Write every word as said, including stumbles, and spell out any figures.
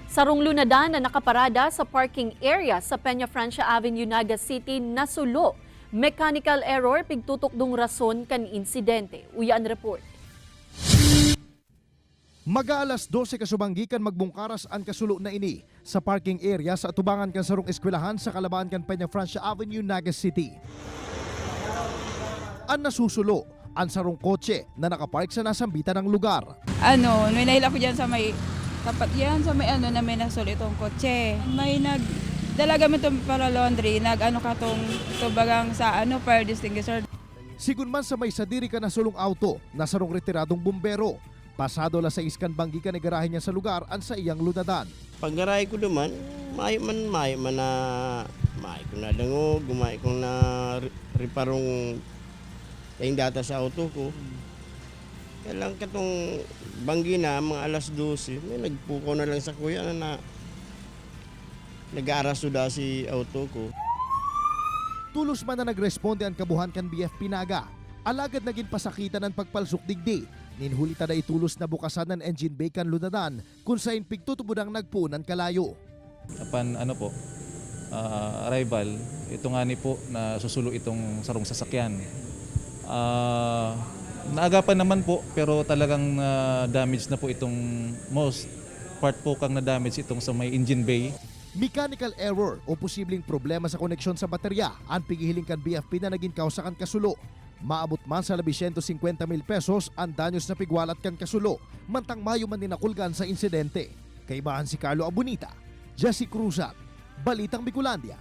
Sarong lunadan na nakaparada sa parking area sa Peña Francia Avenue, Naga City, nasulo. Mechanical error, pigtutukdong rason kan insidente. Uya an report. Mag-aalas dose kasubanggi kan magbungkaras an kasulo na ini sa parking area sa atubangan kan sarong eskwelahan sa kalabahan kan Peña Francia Avenue, Naga City. An nasusulo, an sarong kotse na nakapark sa nasambitan ng lugar. Ano, may nahil ako dyan sa may, tapat yan, sa may ano na may nasol itong kotse. May nag, dalaga mo itong para laundry, nag ano ka tong tubagang sa ano, fire extinguisher. Sigun man sa may sadiri kan nasulong auto na sarong retiradong bumbero. Pasado alas sais kan banggi kan igarahe niya sa lugar an saiyang lunadan. Paggaray ko duman, mayo man, mayo man na, mayo ko nadangog, mayo kong na reparong kaindata sa auto ko. Kaya lang katong banggi na, mga alas dose, may nagpukaw na lang sa kuya na, na nag-aaraso da si auto ko. Tulos man na nagresponde an kabuhan kan B F P Naga, alagad nagin pasakitan an pagpalsok digdi. Nin huli ta dai tulos na bukasan an engine bay kan lunadan, kun saen pigtutubod ang nagpoon an kalayo. Upon ano po, ah, arrival, ito ngani po na susulo itong sarong sasakyan. Ah, naagapan naman po, pero talagang na-damage na po itong most part po kang na-damage itong sa may engine bay. Mechanical error o posibleng problema sa koneksyon sa baterya an pighihiling kan B F P na nagin kausa kan kasulo. Maabot man sa labi siyento singkwenta mil pesos an danyos na pigwalat kan kasulo, mantang mayo man nin nakulgan sa insidente. Kaibahan si Carlo Abunita, Jesse Cruzat, Balitang Bicolandia.